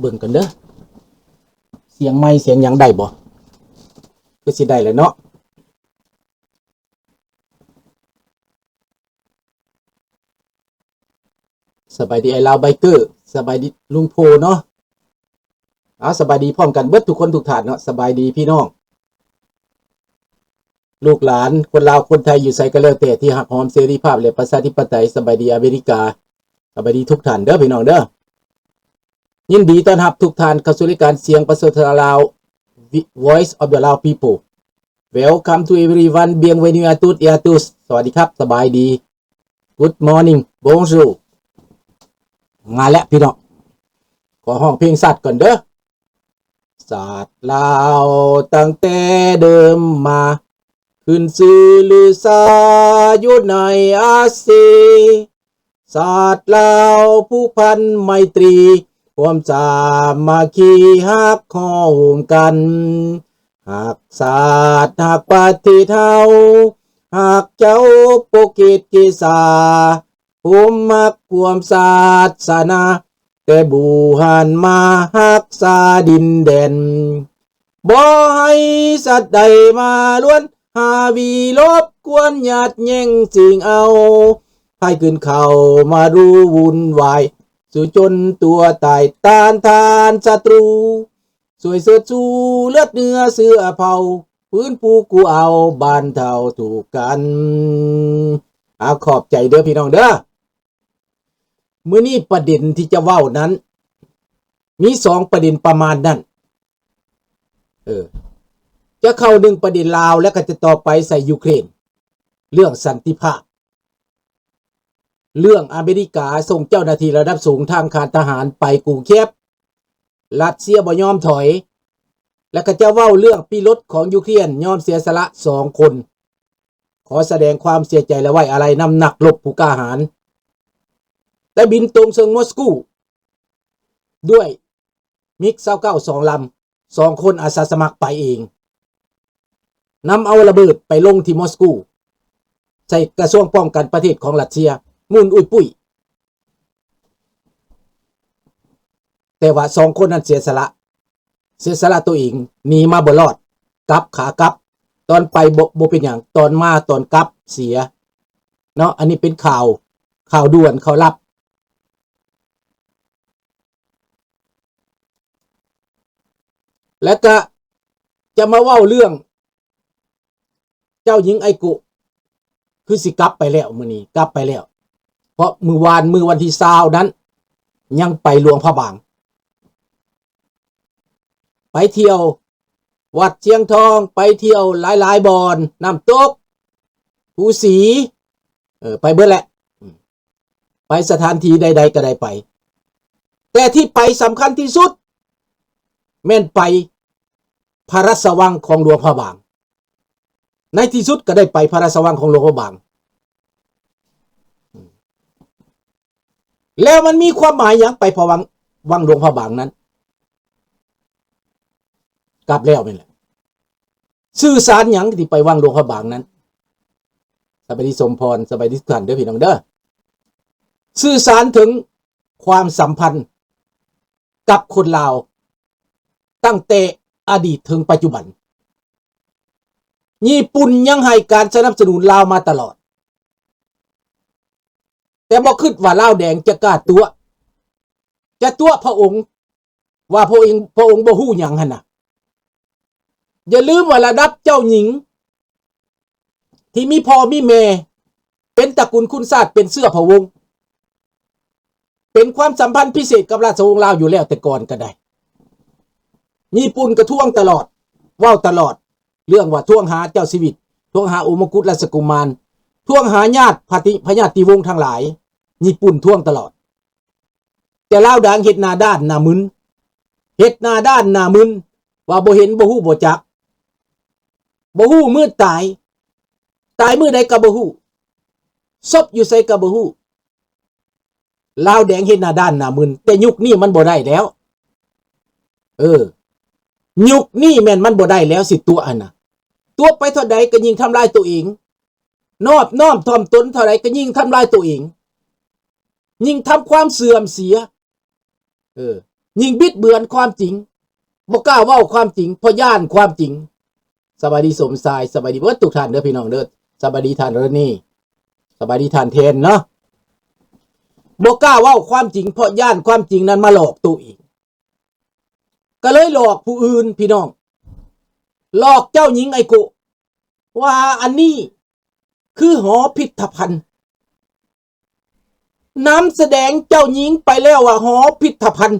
ເບິ່ງກັນເດີ ສຽງໄມສຽງຫຍັງໄດ້ບໍ່? ຄືຊິໄດ້ແຫຼະເນາະ. ສະບາຍດີອ້າຍລາວໄບເກີ ສະບາຍດີລຸງໂພເນາະ. ເອົາ ສະບາຍດີພ້ອມກັນເບິດທຸກຄົນທຸກທ່ານເນາະ. ສະບາຍດີພີ່ນ້ອງ ລູກຫຼານຄົນລາວຄົນໄທຢູ່ໃສກໍແລ້ວແຕ່ທີ່ຮັກຫອມເສລີພາບ ແລະ ປະຊາທິປະໄຕ. ສະບາຍດີອາເມລິກາ ສະບາຍດີທຸກທ່ານເດີພີ່ນ້ອງເດີ. ຍິນດີຕ້ອນຮັບທຸກທ່ານເຂົ້າສູ່ລາຍການສຽງປະຊາຊົນລາວ Voice of the Lao People. Welcome to everyone. Bienvenue à toutes et à tous. ສະຫວັດດີຄັບ ສະບາຍດີ. Good morning. Bonjour. ມາແລ້ວພີ່ນ້ອງ ຂໍຮ້ອງເພງຊາດກ່ອນເດີ. ຊາດລາວຕັ້ງແຕ່ເດີມມາ ຂຶ້ນຊື່ລືຊາຢູ່ໃນອາຊີ. ຊາດລາວຜູກພັນໄມຕີ ຄວາມສາມັກຄີຮັກຮ້ອມກັນ. ຮັກຊາດຮັກປະເທດເຮົາ ຮັກເຈົ້າໂປຣເກດເກສາ ໂຮມຮັກຮ່ວມສາສະໜາ ແຕ່ບູຮານມາຮັກສາດິນແດນ. ບໍ່ໃຫ້ສັດໃດມາລວນ ຫາວີລົບກວນ ຍາດແຍ່ງຊິງເອົາ ໃຜຂຶ້ນເຂົ້າມາດູວຸ່ນວາຍ ສູ້ຈົນຕົວຕາຍ ຕ້ານທານສັດຕູ ຊ່ວຍເຊີດຊູເລືອດເນື້ອເຊື້ອເຜົ່າ ຟື້ນຟູກູ້ເອົາບ້ານເຖົ້າທຸກກັນ. ອາ ຂອບໃຈເດີພີ່ນ້ອງເດີ. ມື້ນີ້ປະເດັນທີ່ຈະເວົ້ານັ້ນ ມີສອງປະເດັນປະມານນັ້ນ. ເອີ ຈະເຂົ້າໜຶ່ງປະເດັນລາວ ແລ້ວກໍຈະຕໍ່ໄປໃສ່ຢູເຄຣນ ເລື່ອງສັນຕິພາບ ເລື່ອງອາເມລິກາສົ່ງເຈົ້າໜ້າທີ່ລະດັບສູງທາງການທະຫານໄປກຸງເຄບ ລັດເຊຍບໍ່ຍອມຖອຍ ແລ້ວກໍຈະເວົ້າເລື່ອງປີໂລດຂອງຢູເຄຣນຍອມເສຍສະຫຼະສອງຄົນ. ຂໍສະແດງຄວາມເສຍໃຈ ແລະ ໄວ້ອາໄລນຳນັກລົບຜູ້ກ້າຫານ ໄດ້ບິນຕົງເຊິ່ງມອສກູດ້ວຍມິກຊາວເກົ້າສອງລຳ ສອງຄົນອາສາສະໝັກໄປເອງ ນຳເອົາລະເບີດໄປລົງທີ່ມອສກູ ໃສ່ກະຊວງປ້ອງກັນປະເທດຂອງລັດເຊຍ ໝຸ່ນອຸ້ຍປຸ້ຍ. ແຕ່ວ່າສອງຄົນນັ້ນເສຍສະຫຼະ ເສຍສະຫຼະໂຕເອງ ໜີມາບໍ່ລອດ ກັບຂາກັບ ຕອນໄປບໍ່ ບໍ່ເປັນຫຍັງ ຕອນມາຕອນກັບເສຍເນາະ. ອັນນີ້ເປັນຂ່າວ ຂ່າວດ່ວນ ຂ່າວລັບ. ແລ້ວກະຈະມາເວົ້າເລື່ອງ ເຈົ້າຍິງໄອໂກະ ຄືຊິກັບໄປແລ້ວ ມື້ນີ້ກັບໄປແລ້ວ ເພາະມື້ວານ ມື້ວັນທີຊາວນັ້ນ ຍັງໄປຫຼວງພະບາງ ໄປທ່ຽວວັດຊຽງທອງ ໄປທ່ຽວຫຼາຍໆບ່ອນ ນ້ຳຕົກ ພູສີ ເອີ ໄປເບິດແຫຼະ. ໄປສະຖານທີ່ໃດໆກໍໄດ້ໄປ ແຕ່ທີ່ໄປສຳຄັນທີ່ສຸດ ແມ່ນໄປພະລາຊະວັງຂອງຫຼວງພະບາງ. ໃນທີ່ສຸດກໍໄດ້ໄປພະລາຊະວັງຂອງຫຼວງພະບາງ. ແລ້ວມັນມີຄວາມໝາຍຫຍັງໄປພະວັງ ວັງຫຼວງພະບາງນັ້ນ? ກັບແລ້ວແມ່ນແຫຼະ. ສື່ສານຫຍັງທີ່ໄປວັງຫຼວງພະບາງນັ້ນ? ສະບາຍດີສົມພອນ ສະບາຍດີທຸກທ່ານເດີພີ່ນ້ອງເດີ. ສື່ສານເຖິງຄວາມສຳພັນກັບຄົນລາວ ຕັ້ງແຕ່ອະດີດເຖິງປັດຈຸບັນ. ຍີ່ປຸ່ນຍັງໃຫ້ການສະໜັບສະໜູນລາວມາຕະຫຼອດ ແຕ່ບໍ່ຄິດວ່າລາວແດງຈະກ້າຕົວະ ຈະຕົວະພະອົງ ວ່າພະອົງ ພະອົງບໍ່ຮູ້ຫຍັງຫັ້ນນະ. ຢ່າລືມວ່າລະດັບເຈົ້າຍິງທີ່ມີພໍ່ມີແມ່ ເປັນຕະກຸນຄຸນຊາດ ເປັນເຊື້ອພະວົງ ເປັນຄວາມສຳພັນພິເສດກັບລາຊະວົງລາວຢູ່ແລ້ວແຕ່ກ່ອນກໍໄດ້. ຍີ່ປຸ່ນກໍທວງຕະຫຼອດ ເວົ້າຕະຫຼອດ ເລື່ອງວ່າທວງຫາເຈົ້າຊີວິດ ທວງຫາອົງມົງກຸດລາຊະກຸມານ ທວງຫາຍາດພະຕິ ພະຍາດຕິວົງທັງຫຼາຍ ຍີ່ປຸ່ນທວງຕະຫຼອດ. ແຕ່ລາວດັງເຮັດໜ້າດ້ານໜ້າມຶນ ເຮັດໜ້າດ້ານໜ້າມຶນ ວ່າບໍ່ເຫັນ ບໍ່ຮູ້ ບໍ່ຈັກ ບໍ່ຮູ້ມື້ຕາຍ ຕາຍມື້ໃດກໍບໍ່ຮູ້ ສົບຢູ່ໃສກໍບໍ່ຮູ້. ລາວແດງເຮັດໜ້າດ້ານໜ້າມຶນ ແຕ່ຍຸກນີ້ມັນບໍ່ໄດ້ແລ້ວ. ເອີ ຍຸກນີ້ແມ່ນມັນບໍ່ໄດ້ແລ້ວ ຊິຕົວະຫັ້ນນະ ຕົວະໄປເທົ່າໃດກໍຍິ່ງທຳລາຍຕົວເອງ ນອບນ້ອມຖ່ອມຕົນເທົ່າໃດກໍຍິ່ງທຳລາຍຕົວເອງ ຍິ່ງທຳຄວາມເສື່ອມເສຍ. ເອີ ຍິ່ງບິດເບືອນຄວາມຈິງ ບໍ່ກ້າເວົ້າຄວາມຈິງ ເພາະຢ້ານຄວາມຈິງ. ສະບາຍດີສົມຊາຍ ສະບາຍດີເບິດທຸກທ່ານເດີພີ່ນ້ອງເດີ. ສະບາຍດີທ່ານເຣນີ ສະບາຍດີທ່ານແທນເນາະ. ບໍ່ກ້າເວົ້າຄວາມຈິງ ເພາະຢ້ານຄວາມຈິງນັ້ນມາຫຼອກໂຕເອງ ກໍເລີຍຫຼອກຜູ້ອື່ນພີ່ນ້ອງ. ຫຼອກເຈົ້າຍິງໄອໂກະວ່າອັນນີ້ຄືຫໍພິດທະພັນ. ນຳສະແດງເຈົ້າຍິງໄປແລ້ວວ່າຫໍພິດທະພັນ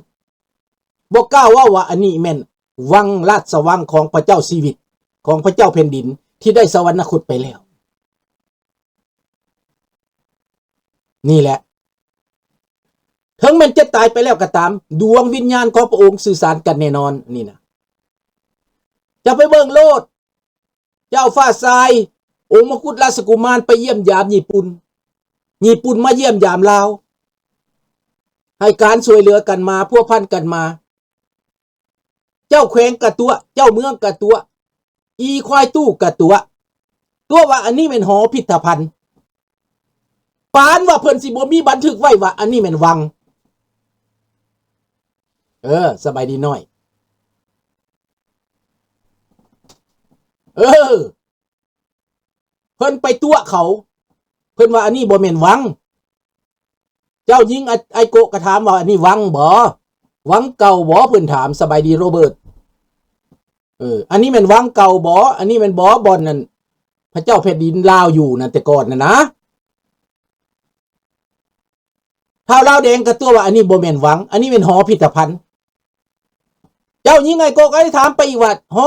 ບໍ່ກ້າເວົ້າວ່າອັນນີ້ແມ່ນວັງລາຊະວັງຂອງພະເຈົ້າຊີວິດ ຂອງພະເຈົ້າແຜ່ນດິນທີ່ໄດ້ສະຫວັນນະຄົດໄປແລ້ວ. ນີ້ແຫຼະ ເຖິງແມ່ນຈະຕາຍໄປແລ້ວກໍຕາມ ດວງວິນຍານຂອງພະອົງສື່ສານກັນແນ່ນອນ. ນີ້ນະ ຈະໄປເບິ່ງໂລດ ເຈົ້າຟ້າຊາຍ ອົງມະກຸດລາຊະກຸມານໄປຢ້ຽມຢາມຍີ່ປຸ່ນ ຍີ່ປຸ່ນມາຢ້ຽມຢາມລາວ ໃຫ້ການຊ່ວຍເຫຼືອກັນມາ ພົວພັນກັນມາ. ເຈົ້າແຂວງກະຕົວະ ເຈົ້າເມືອງກະຕົວະ ອີຄວາຍຕູ້ກະຕົວະ ຕົວະວ່າອັນນີ້ແມ່ນຫໍພິດທະພັນ ປານວ່າເພິ່ນຊິບໍ່ມີບັນທຶກໄວ້ວ່າອັນນີ້ແມ່ນວັງ. ເອີ ສະບາຍດີນ້ອຍ. ເອີ ເພິ່ນໄປຕົວະເຂົາ ເພິ່ນວ່າອັນນີ້ບໍ່ແມ່ນວັງ. ເຈົ້າຍິງ ອາ ໄອໂກະກໍຖາມວ່າ ອັນນີ້ວັງບໍ່? ວັງເກົ່າບໍ່? ເພິ່ນຖາມ. ສະບາຍດີໂຣເບີດ. ເອີ ອັນນີ້ແມ່ນວັງເກົ່າບໍ່? ອັນນີ້ແມ່ນບໍ່ ບ່ອນນັ້ນ ພະເຈົ້າແຜ່ນດິນລາວຢູ່ນັ້ນແຕ່ກ່ອນນັ້ນນະ? ທ້າວລາວແດງກໍຕົວະວ່າ ອັນນີ້ບໍ່ແມ່ນວັງ ອັນນີ້ແມ່ນຫໍພິດທະພັນ. ເຈົ້າຍິງໄອໂກະກໍໄດ້ຖາມໄປອີກວ່າ ຫໍ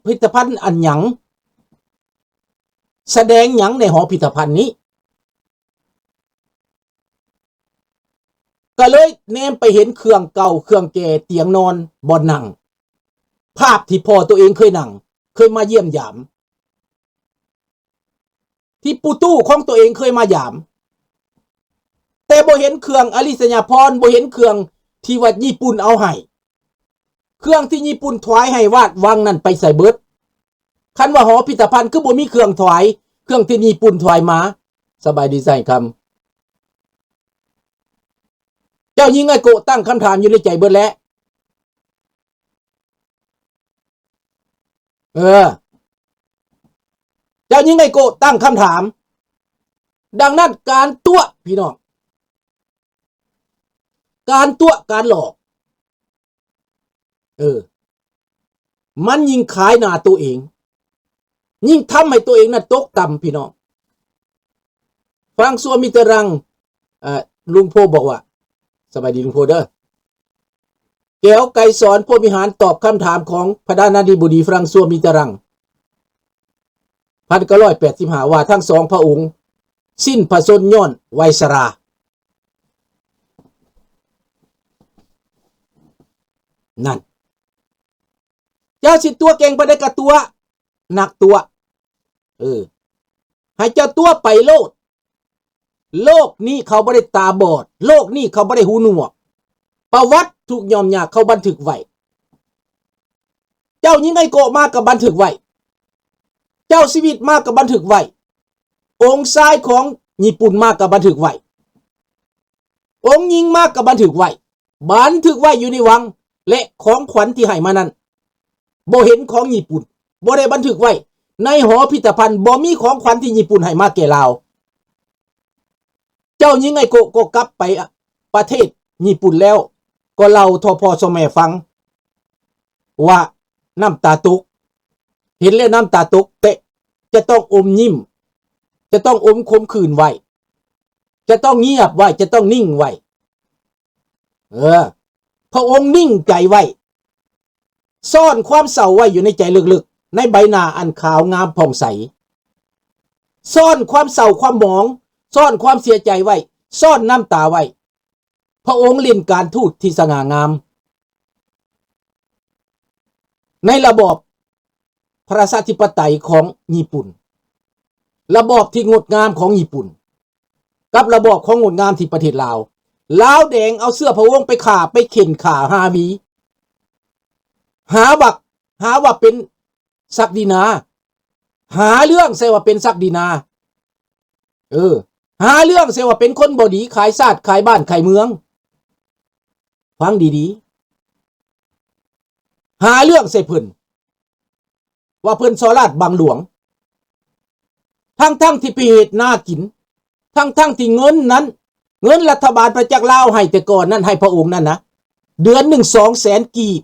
ພິດທະພັນອັນຫຍັງ? ສະແດງຫຍັງໃນຫໍພິດທະພັນນີ້? ກໍເລີຍແນມໄປເຫັນເຄື່ອງເກົ່າ ເຄື່ອງແກ່ ຕຽງນອນ ບ່ອນນັ່ງ ພາບທີ່ພໍ່ຕົວເອງເຄີຍນັ່ງ ເຄີຍມາຢ້ຽມຢາມ ທີ່ປູ່ຕູ້ຂອງຕົວເອງເຄີຍມາຢາມ ແຕ່ບໍ່ເຫັນເຄື່ອງອະລິສະຍາພອນ ບໍ່ເຫັນເຄື່ອງທີ່ວ່າຍີ່ປຸ່ນເອົາໃຫ້ ເຄື່ອງທີ່ຍີ່ປຸ່ນຖວາຍໃຫ້ວາດວັງນັ້ນໄປໃສເບິດ? ຄັນວ່າຫໍພິດທະພັນຄືບໍ່ມີເຄື່ອງຖວາຍ ເຄື່ອງທີ່ຍີ່ປຸ່ນຖວາຍມາ? ສະບາຍດີໄຊຄຳ. ເຈົ້າຍິງໄອໂກະຕັ້ງຄຳຖາມຢູ່ໃນໃຈເບິດແລ້ວ. ເອີ ເຈົ້າຍິງໄອໂກະຕັ້ງຄຳຖາມ. ດັ່ງນັ້ນການຕົວະ ພີ່ນ້ອງ ການຕົວະ ການຫຼອກ ເອີ ມັນຍິ່ງຂາຍໜ້າໂຕເອງ ຍິ່ງທຳໃຫ້ໂຕເອງນັ້ນຕົກຕ່ຳ ພີ່ນ້ອງ. ຟຣັງຊວ ມິເຕີຣັງ ເອີ ລຸງໂພບອກວ່າ ສະບາຍດີລຸງໂພເດີ. ແກ້ວ ໄກສອນ ພົມວິຫານ ຕອບຄຳຖາມຂອງປະທານາທິບໍດີຟຣັງຊວ ມິເຕີຣັງ ພັນເກົ້າຮ້ອຍແປດສິບຫ້າ ວ່າທັງສອງພະອົງສິ້ນພະຊົນຍ້ອນໄວຊະລາ. ນັ້ນ ເຈົ້າຊິຕົວະເກັ່ງປານໃດກໍຕົວະ ນັກຕົວະ ເອີ ໃຫ້ເຈົ້າຕົວະໄປໂລດ. ໂລກນີ້ເຂົາບໍ່ໄດ້ຕາບອດ ໂລກນີ້ເຂົາບໍ່ໄດ້ຫູໜວກ ປະຫວັດທຸກຫຍ່ອມຍາກເຂົາບັນທຶກໄວ້. ເຈົ້າຍິງໄອໂກະມາກໍບັນທຶກໄວ້ ເຈົ້າຊີວິດມາກໍບັນທຶກໄວ້ ອົງຊາຍຂອງຍີ່ປຸ່ນມາກໍບັນທຶກໄວ້ ອົງຍິງມາກໍບັນທຶກໄວ້ ບັນທຶກໄວ້ຢູ່ໃນວັງ ແລະ ຂອງຂວັນທີ່ໃຫ້ມານັ້ນ ບໍ່ເຫັນຂອງຍີ່ປຸ່ນ ບໍ່ໄດ້ບັນທຶກໄວ້ໃນຫໍພິດທະພັນ ບໍ່ມີຂອງຂວັນທີ່ຍີ່ປຸ່ນໃຫ້ມາແກ່ລາວ. ເຈົ້າຍິງໄອໂກະກໍກັບໄປປະເທດຍີ່ປຸ່ນແລ້ວ ກໍເລົ່າທໍ່ພໍ່ຊໍແມ່ຟັງວ່ານ້ຳຕາຕົກ ເຫັນແລ້ວນ້ຳຕາຕົກ ແຕ່ຈະຕ້ອງອົມຍິ້ມ ຈະຕ້ອງອົມຂົມຂື່ນໄວ້ ຈະຕ້ອງງຽບໄວ້ ຈະຕ້ອງນິ່ງໄວ້. ເອີ ພະອົງນິ່ງໃຈໄວ້ ຊ້ອນຄວາມເສົ້າໄວ້ຢູ່ໃນໃຈເລິກໆ ໃນໃບໜ້າອັນຂາວງາມຜ່ອງໃສ ຊ້ອນຄວາມເສົ້າຄວາມໝອງ ຊ້ອນຄວາມເສຍໃຈໄວ້ ຊ້ອນນ້ຳຕາໄວ້. ພະອົງຫຼິ້ນການທູດທີ່ສະຫງ່າງາມ ໃນລະບອບ ພະລາຊາທິປະໄຕຂອງຍີ່ປຸ່ນ ລະບອບທີ່ງົດງາມຂອງຍີ່ປຸ່ນ ກັບລະບອບຂອງງົດງາມທີ່ປະເທດລາວ. ລາວແດງເອົາເຊື້ອພະວົງໄປຂ້າ ໄປເຂັ່ນຂ້າຮາວີ ຫາວ່າ ຫາວ່າເປັນສັກດີນາ ຫາເລື່ອງໃສ່ວ່າເປັນສັກດີນາ ເອີ ຫາເລື່ອງໃສ່ວ່າເປັນຄົນບໍ່ດີ ຂາຍຊາດ ຂາຍບ້ານ ຂາຍເມືອງ. ຟັງດີ ຫາເລື່ອງໃສ່ເພິ່ນ ວ່າເພິ່ນສໍ້ລາດບັງຫຼວງ ທັງໆທີ່ໄປເຮັດນາກິນ ທັງໆທີ່ເງິນນັ້ນ ເງິນລັດຖະບານປະຈັກລາວໃຫ້ແຕ່ກ່ອນນັ້ນ ໃຫ້ພະອົງນັ້ນນະ ເດືອນໜຶ່ງສອງແສນກີບ.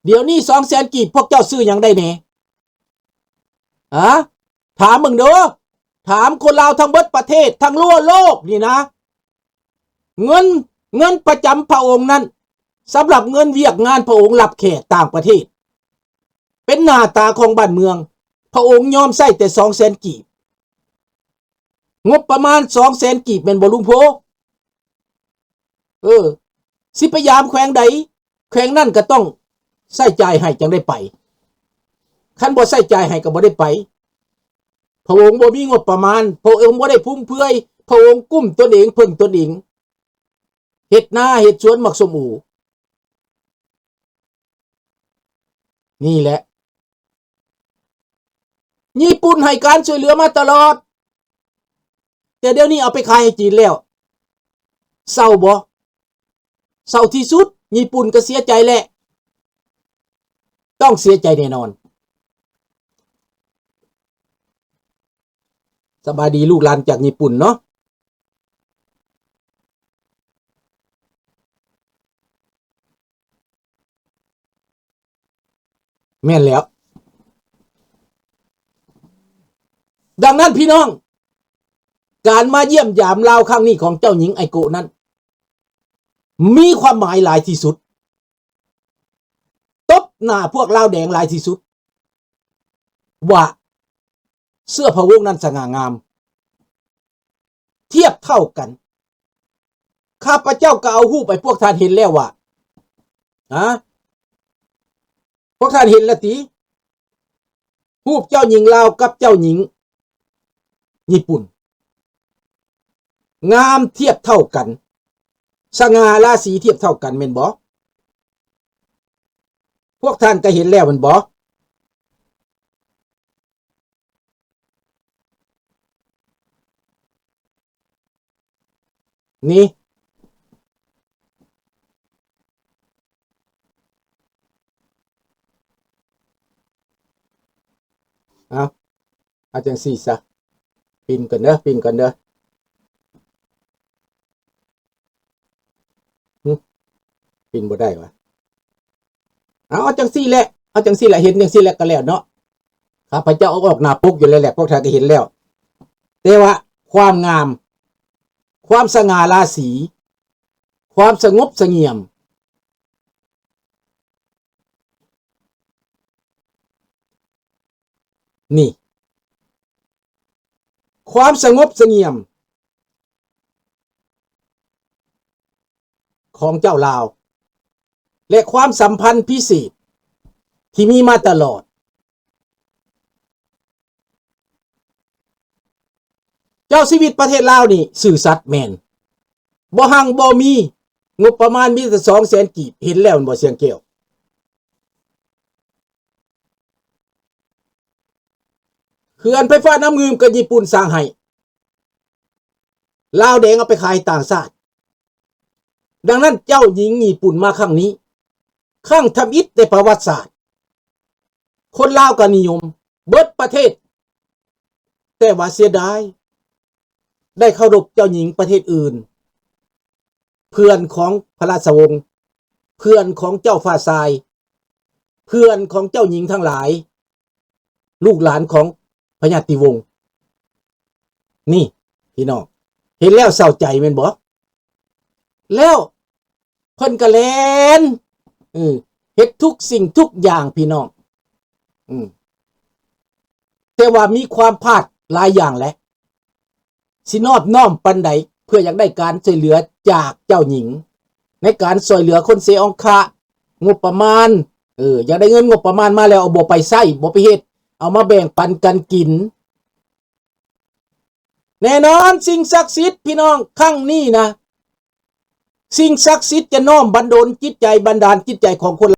ດຽວນີ້ສອງແສນກີບ ພວກເຈົ້າຊື້ຫຍັງໄດ້ແດ່? ຮະ? ຖາມເບິ່ງເດີ້ ຖາມຄົນລາວທັງເບິດປະເທດ ທັງທົ່ວໂລກນີ້ນະ ເງິນ ເງິນປະຈຳພະອົງນັ້ນ ສຳລັບເງິນວຽກງານພະອົງຮັບແຂກຕ່າງປະເທດ ເປັນໜ້າຕາຂອງບ້ານເມືອງ ພະອົງຍອມໃຊ້ແຕ່ສອງແສນກີບ. ງົບປະມານສອງແສນກີບແມ່ນບໍ່ລຸງໂພ? ເອີ ຊິໄປຢາມແຂວງໃດ ແຂວງນັ້ນກໍຕ້ອງໃຊ້ຈ່າຍໃຫ້ຈັ່ງໄດ້ໄປ ຄັນບໍ່ໃຊ້ຈ່າຍໃຫ້ກໍບໍ່ໄດ້ໄປ. ພະອົງບໍ່ມີງົບປະມານ ພະອົງບໍ່ໄດ້ຟຸມເຟືອຍ ພະອົງກຸ້ມຕົນເອງ ເພິ່ງຕົນເອງ ເຮັດນາເຮັດສວນໝາກສົ້ມໂອ. ນີ້ແຫຼະ ຍີ່ປຸ່ນໃຫ້ການຊ່ວຍເຫຼືອມາຕະຫຼອດ ແຕ່ດຽວນີ້ເອົາໄປຂາຍໃຫ້ຈີນແລ້ວ ເສົ້າບໍ່? ເສົ້າທີ່ສຸດ ຍີ່ປຸ່ນກໍເສຍໃຈແຫຼະ ຕ້ອງເສຍໃຈແນ່ນອນ. ສະບາຍດີລູກຫຼານຈາກຍີ່ປຸ່ນເນາະ. ແມ່ນແລ້ວ. ດັ່ງນັ້ນພີ່ນ້ອງ ການມາຢ້ຽມຢາມລາວຄັ້ງນີ້ຂອງເຈົ້າຍິງໄອໂກະນັ້ນ ມີຄວາມໝາຍຫຼາຍທີ່ສຸດ. ຕົບໜ້າພວກລາວແດງຫຼາຍທີ່ສຸດ ວ່າເຊື້ອພະວົງນັ້ນສະຫງ່າງາມ ທຽບເທົ່າກັນ. ຂ້າພະເຈົ້າກໍເອົາຮູບໃຫ້ພວກທ່ານເຫັນແລ້ວວ່າ ຮະ? ພວກທ່ານເຫັນແລ້ວຕິ? ຮູບເຈົ້າຍິງລາວກັບເຈົ້າຍິງຍີ່ປຸ່ນ ງາມທຽບເທົ່າກັນ ສະຫງ່າລາສີທຽບເທົ່າກັນແມ່ນບໍ່? ພວກທ່ານກໍເຫັນແລ້ວແມ່ນບໍ່? ນີ້ ເອົາ ເອົາຈັ່ງຊີ້ຊະ ປິ່ນກ່ອນເດີ ປິ່ນກ່ອນເດີ. ຫຶ ປິ່ນບໍ່ໄດ້ຫວາ? ເອົາ ເອົາຈັ່ງຊີ້ແຫຼະ ເອົາຈັ່ງຊີ້ແຫຼະ ເຫັນຈັ່ງຊີ້ແຫຼະກໍແລ້ວເນາະ. ຂ້າພະເຈົ້າເອົາອອກໜ້າປົກຢູ່ແລ້ວແຫຼະ ພວກທ່ານກໍເຫັນແລ້ວ. ແຕ່ວ່າຄວາມງາມ ຄວາມສະຫງ່າລາສີ ຄວາມສະຫງົບສະຫງຽມ ນີ້ ຄວາມສະຫງົບສະຫງຽມຂອງເຈົ້າລາວ ແລະ ຄວາມສຳພັນພິເສດທີ່ມີມາຕະຫຼອດ. ເຈົ້າຊີວິດປະເທດລາວນີ້ຊື່ສັດແມ່ນ ບໍ່ຮັ່ງບໍ່ມີ ງົບປະມານມີແຕ່ສອງແສນກີບ ເຫັນແລ້ວແມ່ນບໍ່ ຊຽງແກ້ວ? ເຂື່ອນໄຟຟ້ານ້ຳງື່ມກໍຍີ່ປຸ່ນສ້າງໃຫ້ ລາວແດງເອົາໄປຂາຍຕ່າງຊາດ. ດັ່ງນັ້ນເຈົ້າຍິງຍີ່ປຸ່ນມາຄັ້ງນີ້ ຄັ້ງທຳອິດໃນປະຫວັດສາດ ຄົນລາວກໍນິຍົມເບິດປະເທດ ແຕ່ວ່າເສຍດາຍ ໄດ້ເຄົາລົບເຈົ້າຍິງປະເທດອື່ນ ເພື່ອນຂອງພະລາຊະວົງ ເພື່ອນຂອງເຈົ້າຟ້າຊາຍ ເພື່ອນຂອງເຈົ້າຍິງທັງຫຼາຍ ລູກຫຼານຂອງພະຍາດຕິວົງ. ນີ້ພີ່ນ້ອງ ເຫັນແລ້ວເສົ້າໃຈແມ່ນບໍ່? ແລ້ວເພິ່ນກໍແລ່ນ ເອີ ເຮັດທຸກສິ່ງທຸກຢ່າງພີ່ນ້ອງ ອືມ ແຕ່ວ່າມີຄວາມພາດຫຼາຍຢ່າງແຫຼະ ຊິນອບນ້ອມປານໃດ ເພື່ອຢາກໄດ້ການຊ່ວຍເຫຼືອຈາກເຈົ້າຍິງ ໃນການຊ່ວຍເຫຼືອຄົນເສອອງຄະ ງົບປະມານ ເອີ ຢາກໄດ້ເງິນງົບປະມານມາແລ້ວ ເອົາບໍ່ໄປໃຊ້ ບໍ່ໄປເຮັດ ເອົາມາແບ່ງປັນກັນກິນ. ແນ່ນອນ ສິ່ງສັກສິດ ພີ່ນ້ອງ ຄັ້ງນີ້ນະ ສິ່ງສັກສິດຈະນ້ອມບັນດົນຈິດໃຈ ບັນດານຈິດໃຈຂອງຄົນ